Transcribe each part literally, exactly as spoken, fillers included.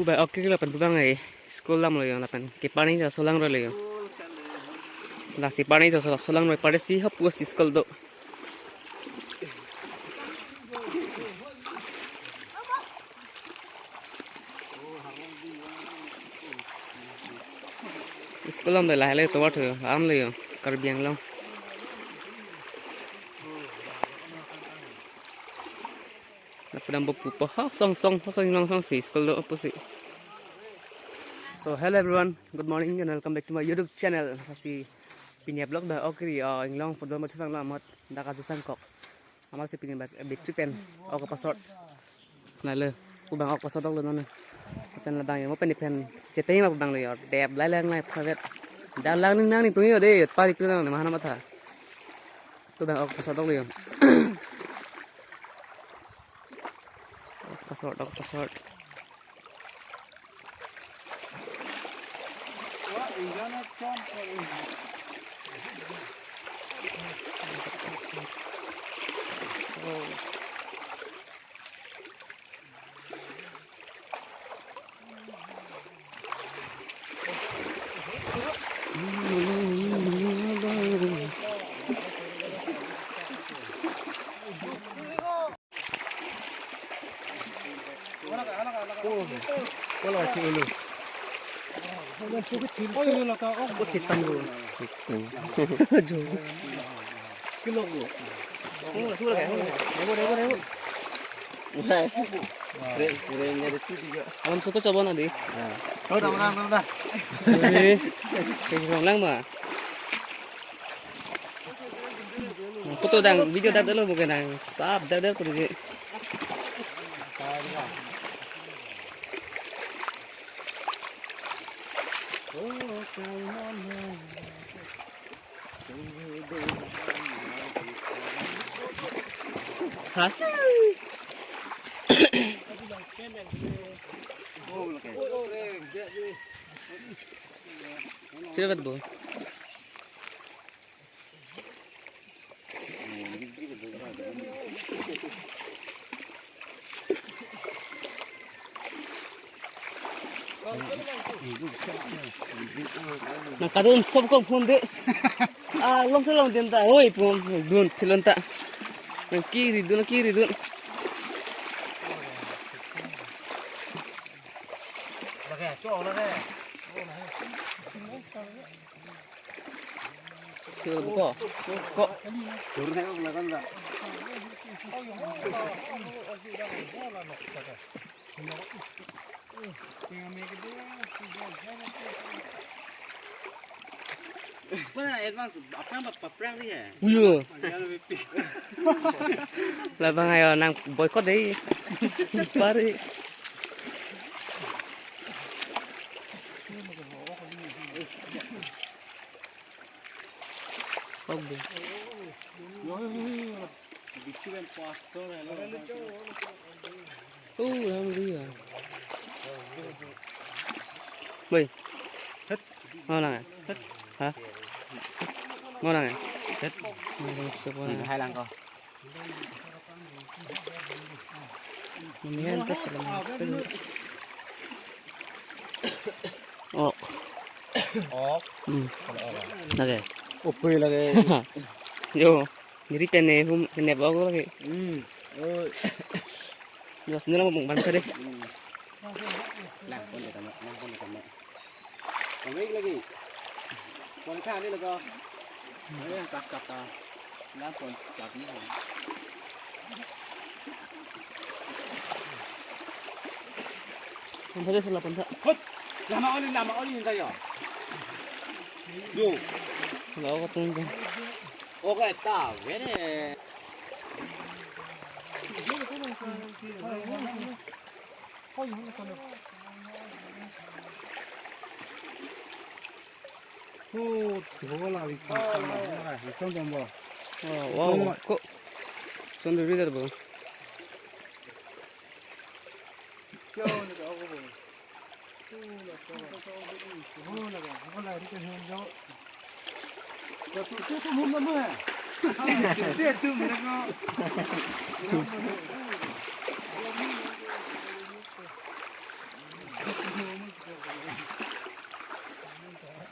Pu bai ok kiri lapen pu bang ai school damlo yo, lapen keparni ta solang roi lo yo. Lasi parni ta solang roi, parsi hapu si school do. School damlo, lahai le tovar thu amlo yo, Karbi Anglong. Lapu dampo pupo, ha song song, ha song song song si school do pusi. So hello everyone, good morning and welcome back to my YouTube channel. Lasi pini vlog bai ok kiri, ah, inglong football match vang lamat dak adu sangkok. Amat si pini bak big chicken ok pasot. Lale, pu bang ok pasot lo non. Pen labang yo, mo pen pen chetei ma pu bang lo yo. Dep lai lang lai private. Dak lang ning nang ni pung yo de, pari pung nang mahana matha. Pu bang ok pasot lo yo. Ok pasot, ok pasot. Alam soko coba nadi. Udah, udah, udah, udah. Eh, kayak orang lang ma. Foto dang, video dak dalo bukan dang. Sap dak dak pergi. Ha? Sila kat bu. Nang kadun sob kong phone de. Ah, long se long din ta. Oi, phone dun thilon ta. Nang kiri dun, nang kiri dun. Ko, ko. Mana advance aphrang ba aphrang ni hai. Uyo. Labang ayo nang boycott dei. Pari. Kok dei. Oh, yang dia. Woi. Mau nang? Ha? Mau nang? Mau nang, sepuluh. Hai lang ko. Mamihan ka salam. Ok. Ok. Hmm. Lagi. Upui lagi. Yo, diri pene hum pene bago lagi. Hmm. Oh. Yo, sini lama bang bansa deh. Hmm. Lang pon deh kamu, lang pon deh kamu. Kami lagi. Pon kah ni lagi. Ini tak kata. Lang pon tapi. Pon saja, salah pon sa. Hot. Lama oli, lama oli ni tayo. Yo. Kalau aku tunggu. Okay, ta, wene. Oh, hola, di, hola, hola, hola, hola. Oh, wow. Ko, son de vida, bro.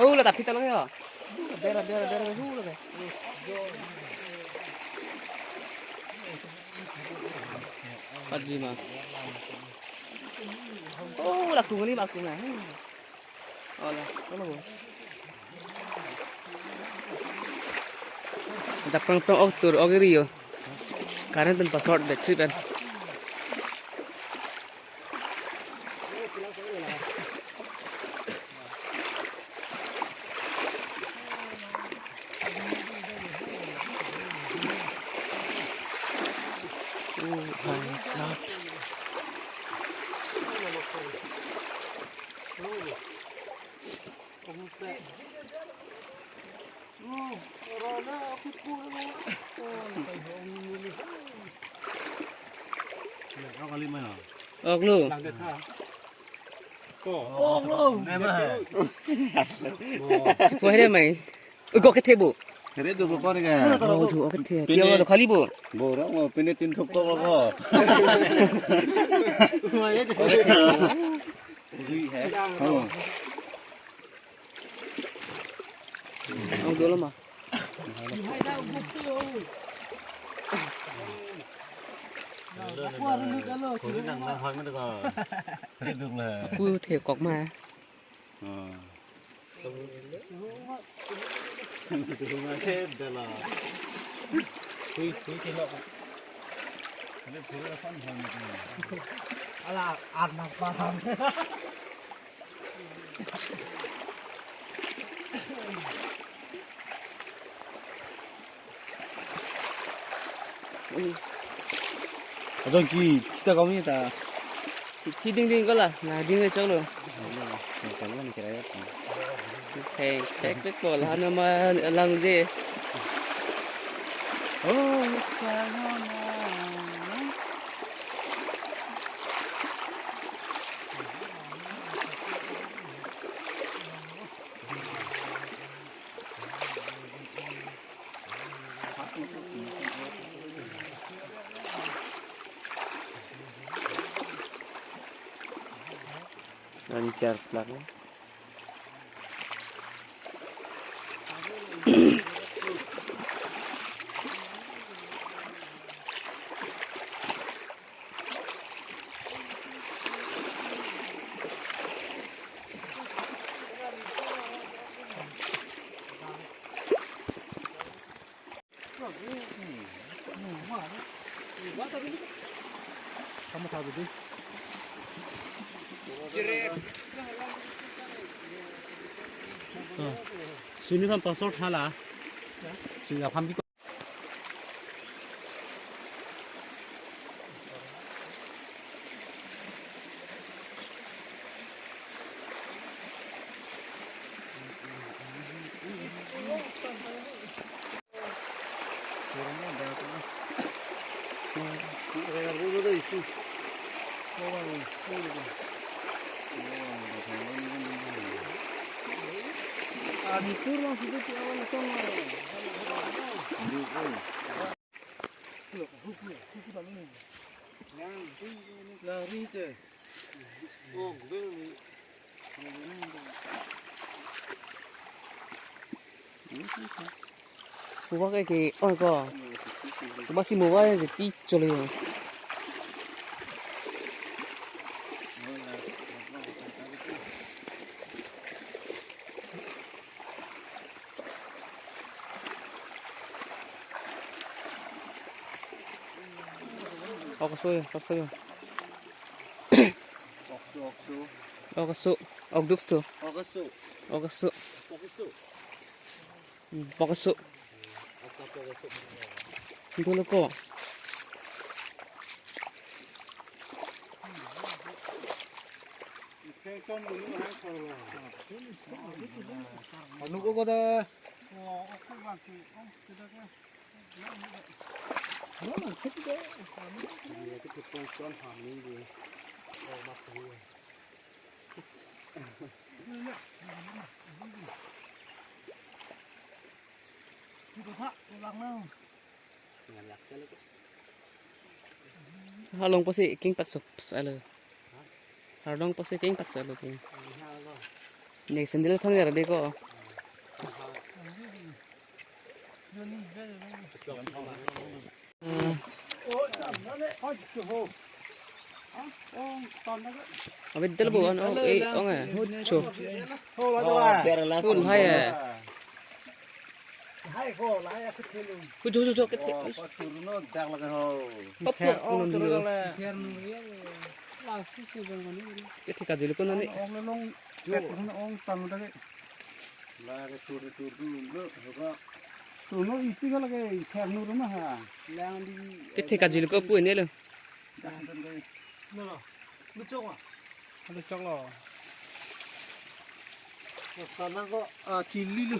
Hula tapi talang ya. Bera, bera, bera, hula ke. Pat lima. Oh, laku lima aku na. Oh, la, oh, la. Daprang prang ok tur ok ri yo. Current pen pa-short battery pen. Oh, bhai sahab. Oglo. Chipo here mai. Ui, gok kethe bo. Here do ko kon ga. Oh, jo, gok kethe. Pine. Pia lo khali bo. Bo ro mo pine tin thok ko ko. Ui hai. Oh. Ang dolo ma. Khori nang na hoi ma ko. Duk la. Pu the kok ma. Ah. Duk ma the dala. Hui, hui, the lo. Ane khori na pan hoi ma. Ala, ar na pa ham. Ui. Ajong ki, kita kami ta. Ki, ki ding ding ko la, na ding le cholo. Hello, ni kalu ni kira ya. Hey, tek tek ko la, nama lang je. Oh, sana. Lancar selak. Suni kan pasal thala. Suni apam bi. Mobile ke ke oi ko. Basi mobile ke ti chole. Okoso ya, sapso ya. Okso, okso. Okoso, okdukso. Okoso. Okoso. Okoso. Hmm, okoso. Dolo ko. Anu ko da. Halong pasi king pakso alo. Halong pasi king pakso alo king. Ne sandal thang ya de ko. Abidal bo an ong e ong e hucho. Hul hai e. Hucho hucho hucho kete. Pop pop. Kete kajulu ko nani. Ong le long. Ong tan lake. Lake sur sur tu lo hoga. Tuno iti ka lake ther nur ma ha. Lang di. Kete kajulu ko pu ne lo. Jan jan kai. Lo lo. Luchok wa. Luchok lo. Sana ko ah chili lu.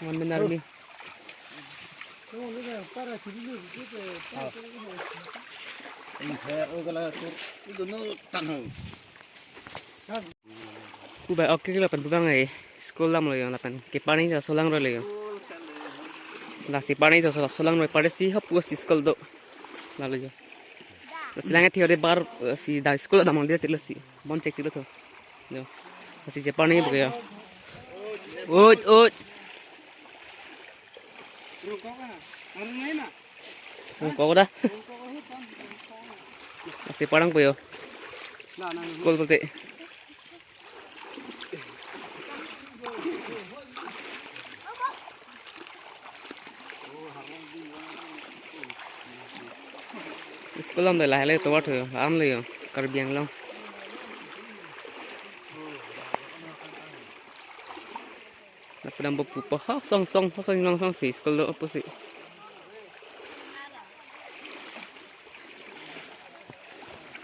Ngan benar ni. Pu bai ok ke lapen pu bang ai school lam lo yo lapen keparni ta solang ro lo yo. Lasi parni ta solang ro pare si hop si school do. Lalo yo. Lasi lang theory bar si da school da mang dia tilo si. Bon check tilo tho. Yo. Lasi cheparni bo yo. Ut ut. Rungkok da. Lasi parang po yo. School pulote. School lam de lahai le tovar tho, am le yo, Karbi Anglong. Lapu dam bo pupo, ha song song, ha song song song si school do opposite.